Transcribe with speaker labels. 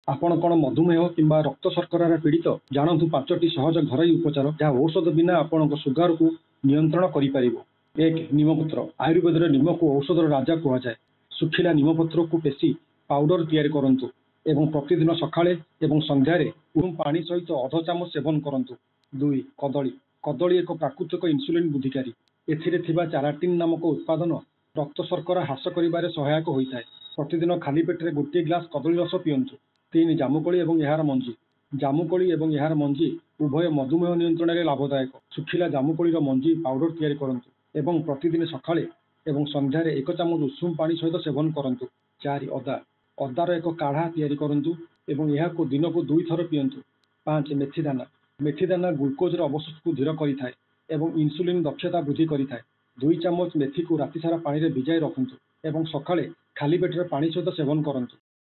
Speaker 1: ଆପଣ କଣ ମଧୁମେହ କିମ୍ବା ରକ୍ତ ଶର୍କରାରେ ପୀଡ଼ିତ? ଜାଣନ୍ତୁ ପାଞ୍ଚଟି ସହଜ ଘରୋଇ ଉପଚାର ଯାହା ଔଷଧ ବିନା ଆପଣଙ୍କ ସୁଗାରକୁ ନିୟନ୍ତ୍ରଣ କରିପାରିବ। 1, ନିମପତ୍ର। ଆୟୁର୍ବେଦରେ ନିମକୁ ଔଷଧର ରାଜା କୁହାଯାଏ। ଶୁଖିଲା ନିମପତ୍ରକୁ ପେଶି ପାଉଡର ତିଆରି କରନ୍ତୁ ଏବଂ ପ୍ରତିଦିନ ସକାଳେ ଏବଂ ସନ୍ଧ୍ୟାରେ ଉଷୁମ ପାଣି ସହିତ ଅଧ ଚାମଚ ସେବନ କରନ୍ତୁ। 2, କଦଳୀ। କଦଳୀ ଏକ ପ୍ରାକୃତିକ ଇନ୍ସୁଲିନ୍ ବୃଦ୍ଧିକାରୀ। ଏଥିରେ ଥିବା ଚାରାଟିନ୍ ନାମକ ଉତ୍ପାଦନ ରକ୍ତ ଶର୍କରା ହ୍ରାସ କରିବାରେ ସହାୟକ ହୋଇଥାଏ। ପ୍ରତିଦିନ ଖାଲି ପେଟରେ ଗୋଟିଏ ଗ୍ଲାସ କଦଳୀ ରସ ପିଅନ୍ତୁ। 3, ଜାମୁକୋଳି ଏବଂ ଏହାର ମଞ୍ଜି। ଜାମୁକୋଳି ଏବଂ ଏହାର ମଞ୍ଜି ଉଭୟ ମଧୁମେହ ନିୟନ୍ତ୍ରଣରେ ଲାଭଦାୟକ। ଶୁଖିଲା ଜାମୁକୋଳିର ମଞ୍ଜି ପାଉଡର ତିଆରି କରନ୍ତୁ ଏବଂ ପ୍ରତିଦିନ ସକାଳେ ଏବଂ ସନ୍ଧ୍ୟାରେ ଏକ ଚାମଚ ଉଷୁମ ପାଣି ସହିତ ସେବନ କରନ୍ତୁ। 4, ଅଦା। ଅଦାର ଏକ କାଢ଼ା ତିଆରି କରନ୍ତୁ ଏବଂ ଏହାକୁ ଦିନକୁ 2 ଥର ପିଅନ୍ତୁ। 5, ମେଥିଦାନା। ମେଥିଦାନା ଗ୍ଲୁକୋଜର ଅବଶୋଷକୁ ଧୀର କରିଥାଏ ଏବଂ ଇନ୍ସୁଲିନ୍ ଦକ୍ଷତା ବୃଦ୍ଧି କରିଥାଏ। 2 ଚାମଚ ମେଥିକୁ ରାତିସାରା ପାଣିରେ ଭିଜାଇ ରଖନ୍ତୁ ଏବଂ ସକାଳେ ଖାଲି ପେଟରେ ପାଣି ସହିତ ସେବନ କରନ୍ତୁ।